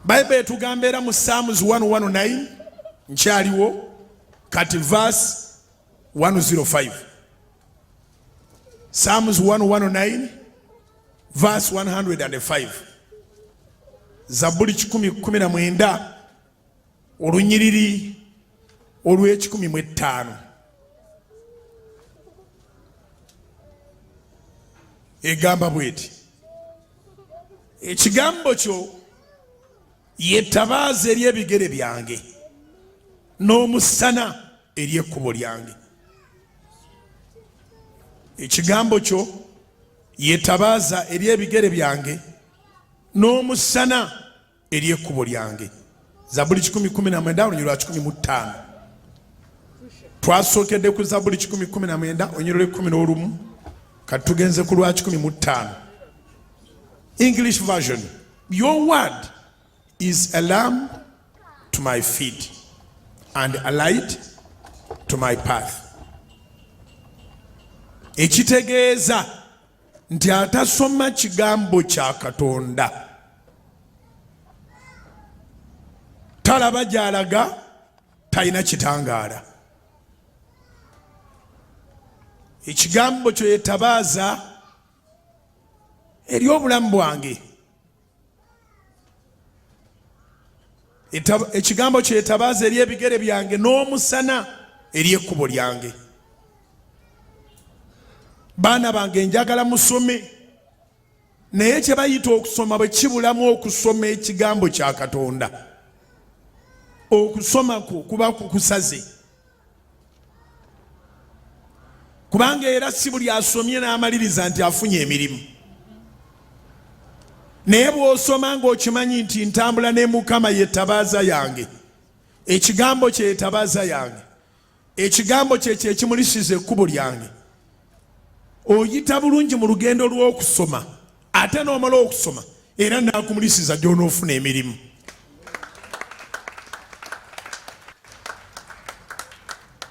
Bayibuli etugamba era mu Psalms 119, nkyaliwo kati, verse 105. Psalms 119 verse 105, Zabbuli 119 olunyiriri olw'e105, egamba bweti: "Ekigambo kyo yetabaaza eri ebigere byange n'omusana eri ekkubo lyange." Ekigambo kyo yetabaaza eri ebigere byange n'omusana eri ekkubo lyange. Zabuli 119 olunyiriri lwa 105. Twasookedde ku Zabuli 119 olunyiriri lw'e11, kati tugenze ku lwa 105. English Version: "Your word is a lamp to my feet and a light to my path." Ekitegeeza nti atasoma kigambo kya Katonda talaba gy'alaga, talina kitangaala. Ekigambo kyo yetabaaza eri obulamu bwange. Ekigambo kyo yetabaaza eri ebigere byange n'omusana eri ekkubo lyange. Baana bange, njagala musome, naye kye bayita okusoma bwe kibulamu okusoma ekigambo kya Katonda, okusoma kwo kuba kukusaze, kubanga era si buli asomye n'amaliriza nti afunye emirimu. Naye bw'osoma ng'okimanyi nti ntambula ne Mukama, ye tabaaza yange, ekigambo kye yetabaaza yange, ekigambo kye kyekimulisiza ekkubo lyange, oyita bulungi mu lugendo lw'okusoma, ate n'omala okusoma era n'akumulisiza gy'onoofuna emirimu.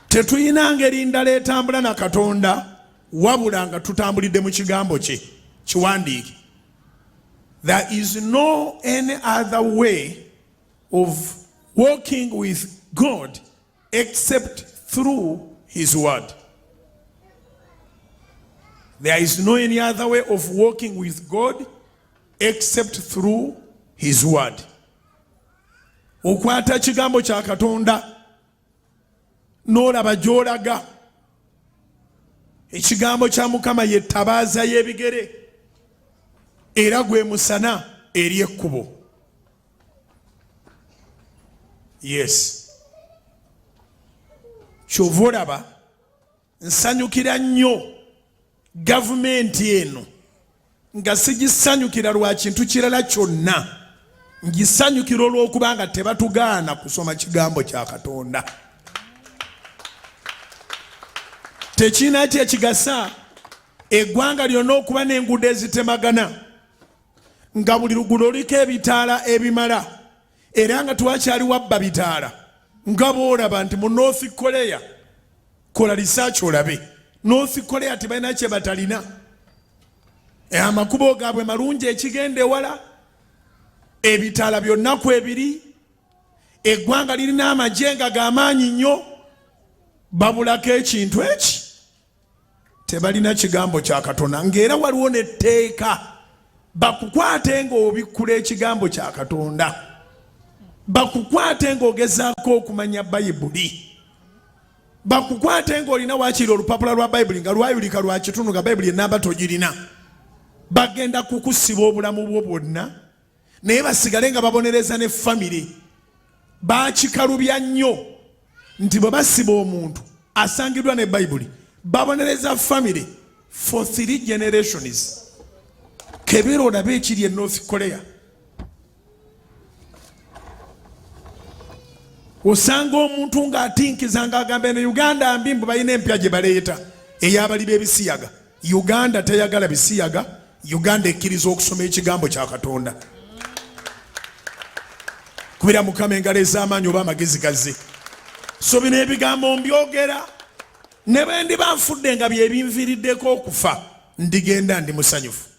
Tetulina ngeri ndala etambula na Katonda wabula nga tutambulidde mu kigambo kye kiwandiike. There is no any other way of walking with God except through his word. There is no any other way of walking with God except through his word. Okwata kigambo kya Katonda n'olaba gy'olaga. Ekigambo kya Mukama ye ttabaaza y'ebigere era gwe musana eri ekkubo. Yes, kyova olaba nsanyukira nnyo gavumenti eno, nga sigisanyukira lwa kintu kirala kyonna, ngisanyukira olw'okuba nga tebatugaana kusoma kigambo kya Katonda. Tekirina kyekigasa eggwanga lyonna okuba n'enguudo ezitemagana, nga buli luguudo luliko ebitaala ebimala, era nga twakyali wabba bitaala, nga boolaba nti mu North Korea. Kola research olabe, North Korea tebalina kye batalina. Amakubo gaabwe malungi ekigenda ewala, ebitaala byonna kwebiri, eggwanga lirina amagye nga g'amaanyi nnyo. Babulako ekintu eki, tebalina kigambo kya Katonda. Ng'era waliwo netteeka bakukwate ng'obikkula ekigambo kya Katonda, bakukwate ng'ogezaako okumanya Bayibuli, bakukwate ng'olina waakiri olupapula lwa Bayibuli nga lwayulika lwa kitundu, nga Bayibuli enamba togirina, bagenda kukusiba obulamu bwo bwonna, naye basigale nga babonereza ne famire. Bakikalubya nnyo nti bwe basiba omuntu asangiddwa ne Bayibuli, babonereza famire for three generations. Kebera olabe ekiri e North Korea. Osanga omuntu ng'atinkiza ng'agamba eno Uganda mbi, mbu balina empya gye baleeta ey'abali b'ebisiyaga. Uganda teyagala bisiyaga. Uganda ekkiriza okusoma ekigambo kya Katonda. Kubira Mukama engalo ez'amaanyi oba amagezi gazze. So bino ebigambo mbyogera ne bwe ndiba nfudde nga bye binviiriddeko okufa, ndigenda ndi musanyufu.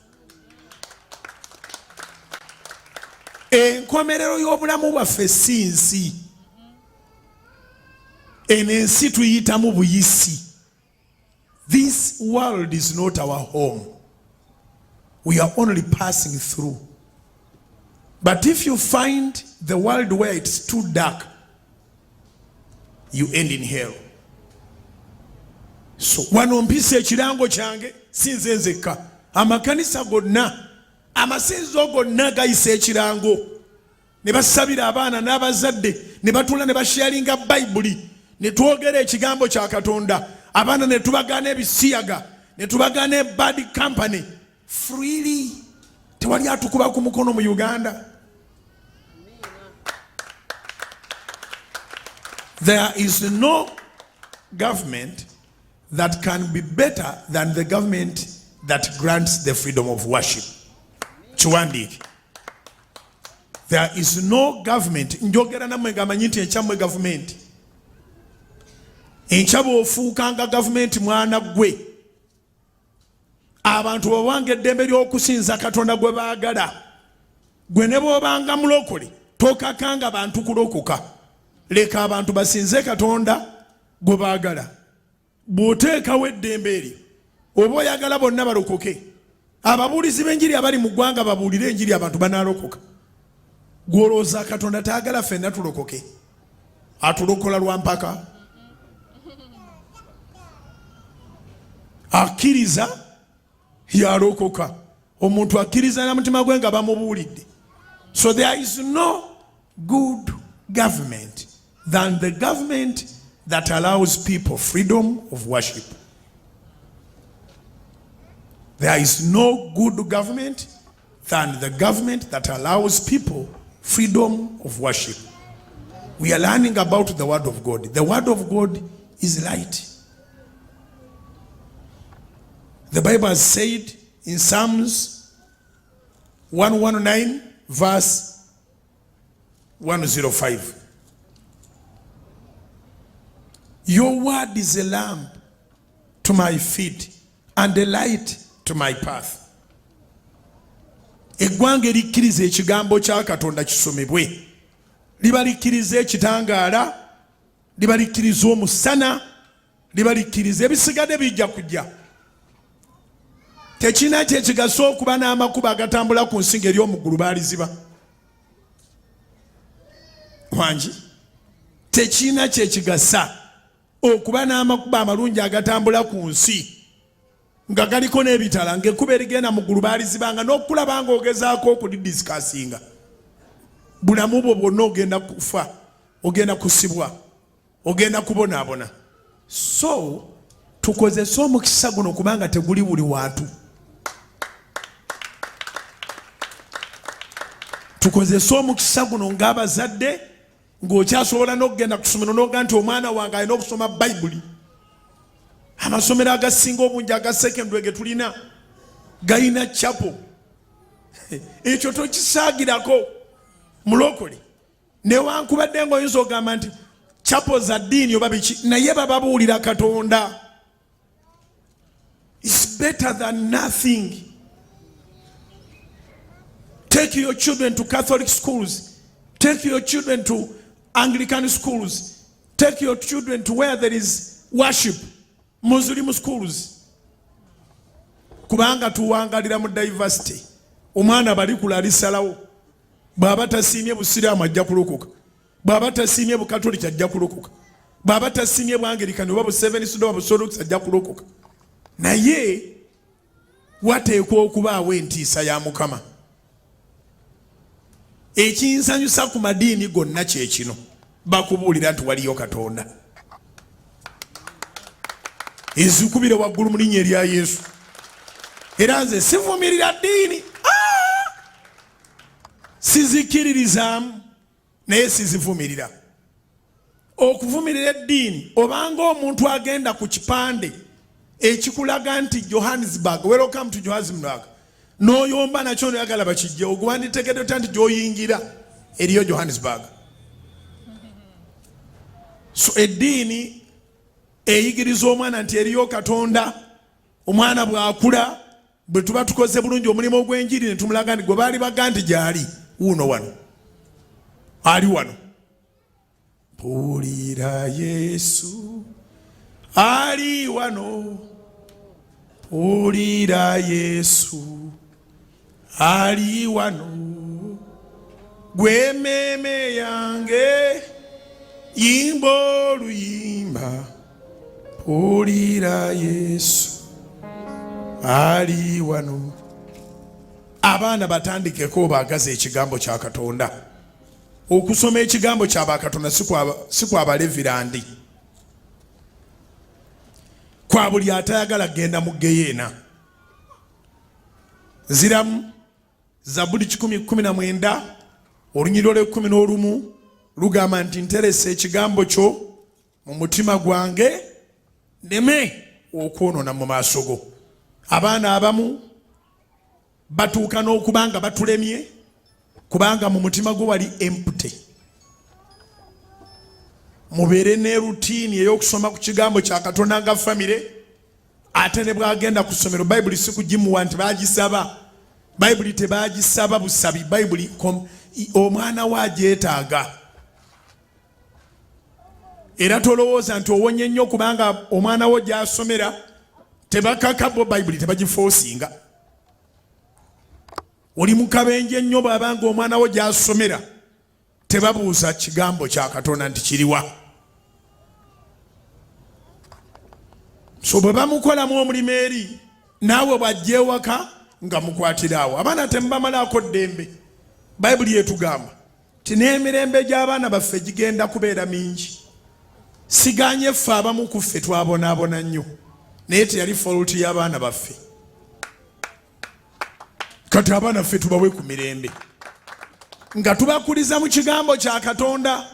Enkomerero y'obulamu bwaffe si nsi. Eno ensi tuyitamu buyisi. This world is not our home. We are only passing through. But if you find the world where it's too dark, you end in hell. So wano mpisa ekirango kyange si nze nzekka, amakanisa gonna, amasinzizo gonna gayisa ekirango ne basabira abaana n'abazadde ne batuula ne basharinga Bayibuli ne twogera ekigambo kya Katonda, abaana ne tubagaana ebisiyaga ne tubagaana bad company freely. Tewali atukuba ku mukono mu Uganda. There is no government that can be better than the government that grants the freedom of worship. Kiwandiike. There is no government. Njogera nammwe ngamanyi nti enkyammwe gavumenti, enkya bw'ofuukanga gavumenti mwana ggwe, abantu bwebanga eddembe ly'okusinza Katonda gwe baagala, gwe ne bw'obanga mulokole tokakanga bantu kulokoka, leka abantu basinze Katonda gwe baagala. Bw'oteekawo eddembe eryo oba oyagala bonna balokoke. Ababuulizi b'enjiri abali mu ggwanga babuulire enjiri, abantu banaalokoka. Gw'olowooza Katonda taagala ffenna tulokoke? Atulokola lwa mpaka. Akkiriza yalokoka. Omuntu akkiriza na mutima gwe nga bamubuulidde. So there is no good government than the government that allows people freedom of worship. There is no good government than the government that allows people freedom of worship. We are learning about the word of God. The word of God is light. The Bible has said in Psalms 119 verse 105, "Your word is a lamp to my feet and a light to my path." Eggwanga erikkiriza ekigambo kya Katonda kisomebwe liba likkiriza ekitangaala, liba likkiriza omusana, liba likkiriza ebisigadde bijja kujja. Tekirina kyekigasa okuba n'amakubo agatambula ku nsi ng'ery'omu ggulu baaliziba. Wangi, tekirina kyekigasa okuba n'amakubo amalungi agatambula ku nsi nga galiko n'ebitala, ng'ekkubo erigenda mu ggulu baalizibanga n'okulaba ng'ogezaako okulidiscussinga. Bulamu bwo bwonna ogenda kufa, ogenda kusibwa, ogenda kubonaabona. So tukozese omukisa guno kubanga teguli buli wantu. Tukozese omukisa guno ng'abazadde, ng'okyasobola n'okugenda ku ssomero n'oga nti omwana wange alina okusoma Bayibuli. Amasomero agasinga obungi aga secondary ge tulina galina chapel. Ekyo tokisaagirako mulokole, newankubadde ng'oyinza ogamba nti chapel za ddiini oba biki, naye bababuulira Katonda. It's better than nothing. Take your children to Catholic schools, take your children to Anglican schools, take your children to where there is worship, Muslim schools, kubanga tuwangalira mu diversity. Omwana balikula alisalawo. Bw'aba tasiimye busiraamu ajja kulokoka, bw'aba tasiimye bukatoliki ajja kulokoka, bw'aba tasiimye bwangerikani oba busevenisuda oba busorokisi ajja kulokoka. Naye wateekwa okubaawo entiisa ya Mukama. Ekinsanyusa ku madiini gonna kyekino, bakubuulira nti waliyo Katonda. Ezikubire waggulu mu linnya erya Yesu. Era nze sivumirira ddiini. Ah! Sizikiririzaamu naye sizivumirira. Okuvumirira eddiini obanga omuntu agenda ku kipande ekikulaga nti Johannesburg, "Welcome to Johannesburg," n'oyomba nakyo noyagala bakijje, ogwanditegedde otya nti gyoyingira eriyo Johannesburg? So eddiini eyigiriza omwana nti eriyo Katonda. Omwana bw'akula, bwe tuba tukoze bulungi omulimu ogw'enjiri ne tumulaga nti gwe baali baga nti gyali wuuno wano. Ali wano. Mpulira Yesu ali wano, mpulira Yesu ali wano, gw'emmeeme yange yimba oluyimba, mpulira Yesu ali wano. Abaana batandikeko obaagaza ekigambo kya Katonda. Okusoma ekigambo kya Bakatonda si kwa balevirandi, kwa buli atayagala kugenda mu geyeena. Nziramu Zabuli 119 olunyiriri olw'ekumi n'olumu lugamba nti nterese ekigambo kyo mu mutima gwange nneme okwonoona mu maaso go. Abaana abamu batuuka n'okuba nga batulemye kubanga mu mutima gwo wali empty. Mubeere ne rutiini ey'okusoma ku kigambo kya Katonda nga famire, ate ne bw'agenda ku ssomero Bayibuli si kugimuwa nti bagisaba. Bayibuli tebagisaba busabi, Bayibuli omwana we agyetaaga. Era tolowooza nti owonye nnyo kubanga omwana wo gy'asomera tebakaka bo Bayibuli tebagifoosinga. Oli mu kabenje nnyo bw'abanga omwana wo gy'asomera tebabuuza kigambo kya Katonda nti kiriwa. So bwe bamukolamu omulimu eri naawe bw'ajja ewaka nga mukwatira awo. Abaana temubamalaako ddembe. Bayibuli etugamba nti n'emirembe gy'abaana baffe gigenda kubeera mingi. Siganye ffe abamu ku ffe twabonaabona nnyo, naye teyali fault y'abaana baffe. Kati abaana ffe tubawe ku mirembe nga tubakuliza mu kigambo kya Katonda.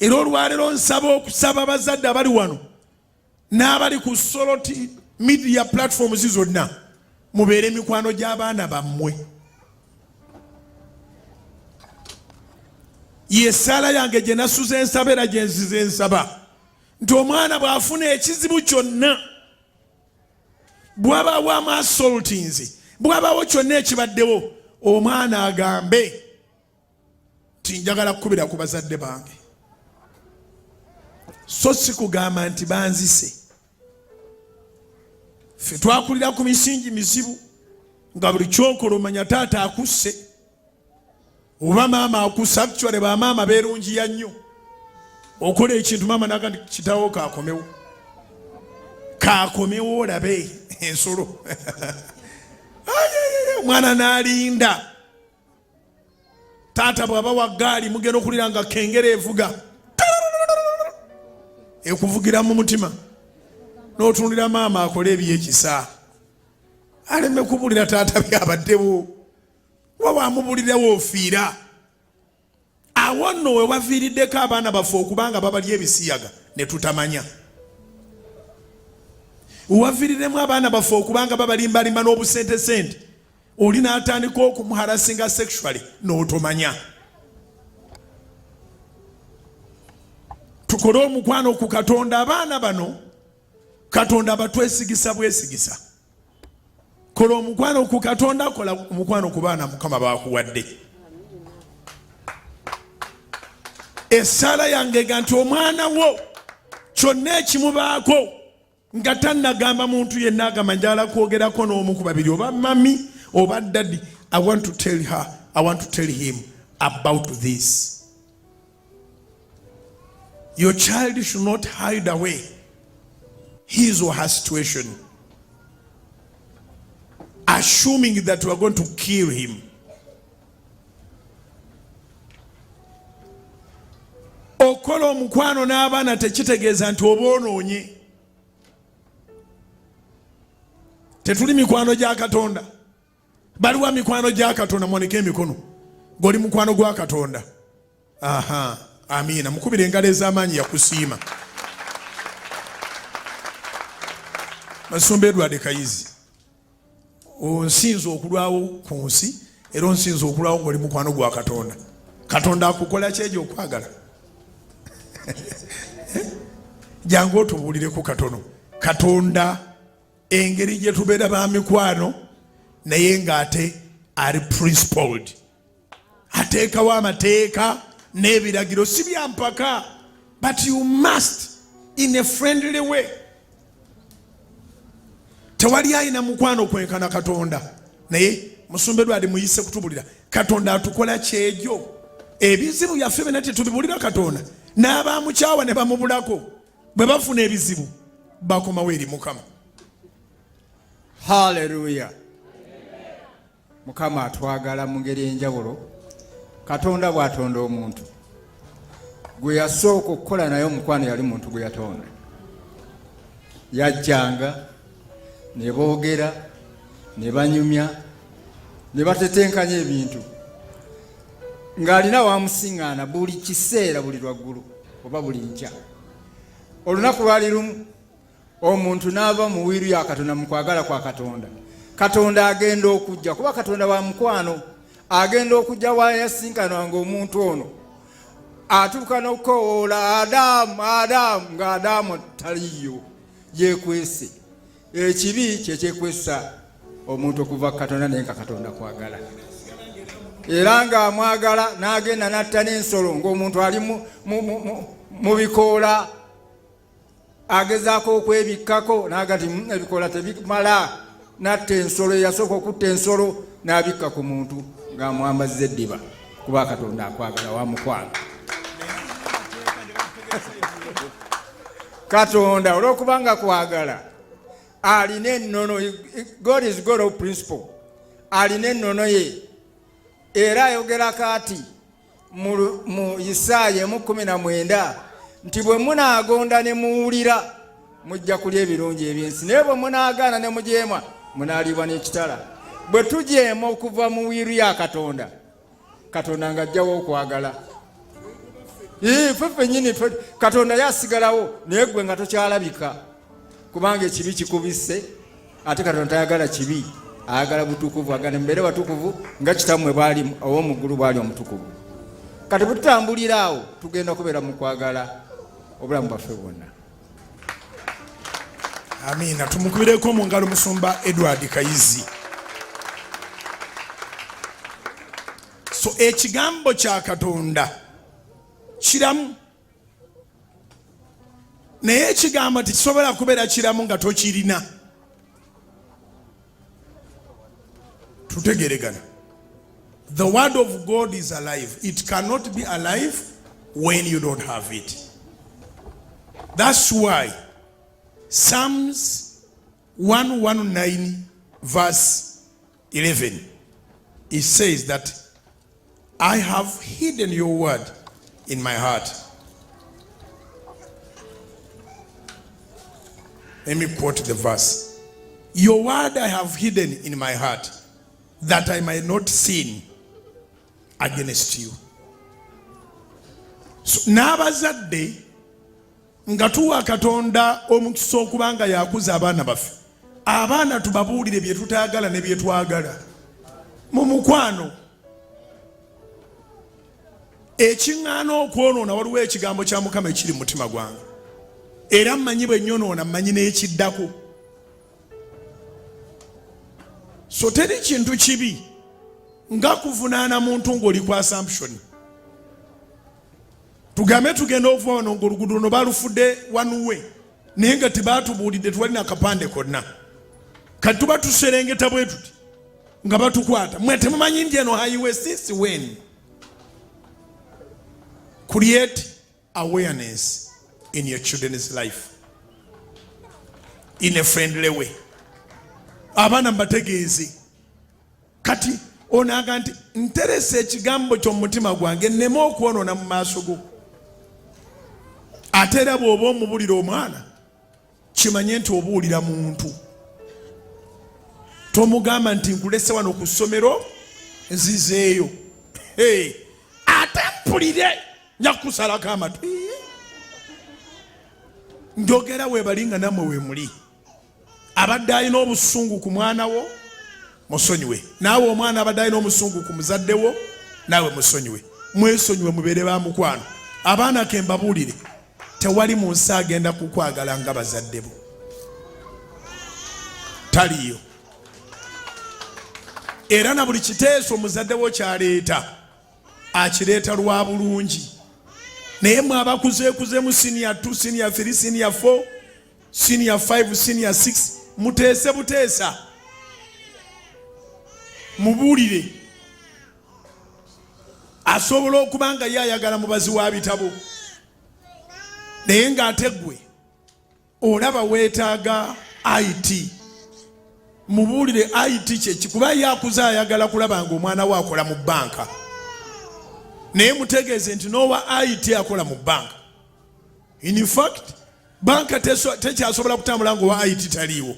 Era olwaleero nsaba okusaba abazadde abali wano n'abali ku soloti media platforms zonna, mubeere mikwano gy'abaana bammwe. Ye ssaala yange gye nasuze nsaba era gye nzize nsaba nti omwana bw'afuna ekizibu kyonna, bw'abaawo amuassaultinze, bw'abaawo kyonna ekibaddewo, omwana agambe nti njagala kukubira ku bazadde bange, so si kugamba nti banzise. Ffe twakulira ku misingi mizibu nga buli kyokola omanya taata akusse oba maama akusse. Actually bamaama beerungiya nnyo, okola ekintu maama naga nti kitawo kakomewo, kakomewo olabe ensolo. Omwana n'alinda taata bw'aba wa ggaali, mugenda okulira nga kengere evuga, ekuvugira mu mutima, n'otunulira maama akole ebyekisa aleme kubulira taata byabaddewo, wa wamubulirawo ofiira awo. Nno we waviiriddeko abaana baffe okubanga babalya ebisiyaga ne tutamanya, waviiriddemu abaana baffe okubanga babalimbalimba n'obusente sente, oli n'atandika okumuharassinga sexually n'otomanya. Tukole omukwano ku Katonda. Abaana bano Katonda batwesigisa bwesigisa. Kola omukwano ku Katonda, kola omukwano ku baana Mukama bakuwadde. Essaala yange ga nti omwana wo kyonna ekimubaako nga tannagamba muntu yenna, agamba njagala kwogerako n'omu ku babiri, oba mummy oba daddy, I want to tell her, I want to tell him about this. Your child should not hide away his or her situation, assuming that we are going to kill him. Okola omukwano n'abaana tekitegeeza nti oba onoonye. Tetuli mikwano gya Katonda? Baliwa mikwano gya Katonda? Muwanike emikono ng'oli mukwano gwa Katonda. Aha, amiina. Mukubira engalo ez'amaanyi, yakusiima. Masumba Edward Kayizi, onsinza okulwawo ku nsi era onsinza okulwawo ng'oli mukwano gwa Katonda. Katonda akukola kyejo okwagala. Jangu otubuulireko katono Katonda engeri gye tubeera ba mikwano, naye ng'ate ali principled, ate Ateekawo amateeka n'ebiragiro, si bya mpaka, but you must in a friendly way. Tewali alina mukwano kwenkana Katonda, naye musumba Edward muyise kutubulira Katonda atukola kyejo. Ebizibu byaffe byonna tetubibulira Katonda, n'abamukyawa ne bamubulako bwe bafuna ebizibu bakomawo eri Mukama. Haleluya! Mukama atwagala mu ngeri enjawulo. Katonda bw'atonda omuntu, gwe yasooka okukola naye omukwano yali muntu gwe yatonda. Yajjanga ne boogera ne banyumya ne batetenkanya ebintu, ng'alina wamusiŋŋaana buli kiseera, buli lwaggulu oba buli nkya. Olunaku lwali lumu omuntu n'ava mu wiiru ya Katonda, mu kwagala kwa Katonda. Katonda agenda okujja, kuba Katonda wa mukwano, agenda okujja wayasinkanwanga omuntu ono, atuuka n'okukowoola Adamu, Adamu, nga Adamu taliyo, yekwese. Ekibi kyekyekwesa omuntu okuva ku Katonda, naye nga Katonda kwagala, era ng'amwagala n'agenda n'atta n'ensolo, ng'omuntu ali mu bikoola agezaako okwebikkako, naga nti ebikoola tebimala, n'atta ensolo. Eyasooka okutta ensolo n'abikka ku muntu ng'amwambazza eddiba, kuba Katonda akwagala, wa mukwano. Katonda olw'okubanga kwagala alina ennono. God is God of principle, alina ennono ye. Era ayogerako ati mu Isaaya 19 nti bwe munaagonda ne muwulira, mujja kulya ebirungi ebyensi, naye bwe munaagaana ne mujeema, munaaliibwa n'ekitala. Bwe tujeema okuva mu wiiru ya Katonda, Katonda ng'ajjawo okwagala. Ffe ffennyini, Katonda yasigalawo, naye gwe nga tokyalabika, kubanga ekibi kikubisse. Ate Katonda tayagala kibi, ayagala butukuvu. Agala mubeere batukuvu nga kitammwe bwali ow'omu ggulu bwali omutukuvu. Kati bwe tutambulira awo, tugenda kubeera mu kwagala obulamu bwaffe bwonna. Amiina. Tumukubireko mu ngalo musumba Edward Kayizi. So ekigambo kya Katonda kiramu, naye ekigambo tekisobola kubeera kiramu nga tokirina. Tutegeregana. The word of God is alive. It cannot be alive when you don't have it. That's why Psalms 119 verse 11, it says that I have hidden your word in my heart. Let me quote the verse. Your word I have hidden in my heart, that I might not sin against you. So, n'abazadde nga tuwa Katonda omukisa okuba nga yakuza abaana baffe, abaana tubabuulire bye tutaagala ne bye twagala mu mukwano. Ekiŋŋaana okwonoona, waliwo ekigambo kya Mukama ekiri mu mutima gwange, era mmanyi bwe nnyonoona, mmanyi n'ekiddako. So teri kintu kibi nga kuvunaana muntu ng'oli ku assumption. Tugambe tugenda okuva wano ng'oluguudo luno balufudde one way, naye nga tebatubuulidde, twalina akapande konna. Kati tuba tuserengeta bwe tuti nga batukwata, mwe temumanyi nti eno highway? Since when? Create awareness in your children's life in a friendly way. Abaana mbategeeze. Kati onaga nti nterese ekigambo kyo mu mutima gwange nneme okwonoona mu maaso go. Ate era bw'oba omubulira omwana, kimanye nti obuulira muntu. Tomugamba nti nkulese wano ku ssomero nzizeeyo, ate mpulire nja kukusalako amatwi. Njogera webali nga nammwe wemuli. Abadde alina obusungu ku mwana wo, musonyiwe. Naawe omwana abadde alina omusungu ku muzadde wo, naawe musonyiwe. Mwesonyiwe, mubeere ba mukwano. Abaana ke mbabuulire, tewali mu nsi agenda kukwagala nga bazadde bo, taliyo. Era na buli kiteeso omuzadde wo kyaleeta. Akireeta lwa bulungi. Naye mwe abakuzeekuzemu senior 2, senior 3, senior 4, senior 5, senior 6, muteese buteesa, mubuulire. Asobola okuba nga ye ayagala mubazi wa bitabo, naye ng'ate ggwe olaba weetaaga IT. Mubuulire IT kyeki, kuba ye akuze ayagala kulaba nga omwana we akola mu banka, naye mutegeeze nti n'owa IT akola mu banka. In fact, banka tekyasobola kutambula nga owa IT taliiwo.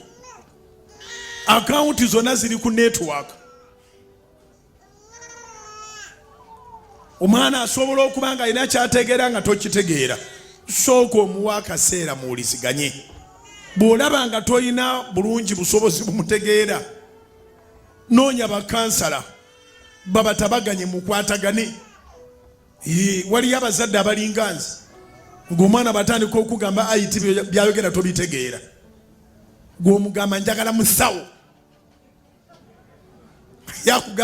Akawunti zonna ziri ku network. Omwana asobola okuba nga alina kyategeera nga tokitegeera. Sooka omuwa akaseera muwuliziganye. Bw'olaba nga tolina bulungi busobozi bumutegeera, noonya bakansala babatabaganye, mukwatagane. Waliyo abazadde abalinga nze, ng'omwana batandika okugamba IT, byayogera tobitegeera, gw'omugamba njagala musawo, yakugamba.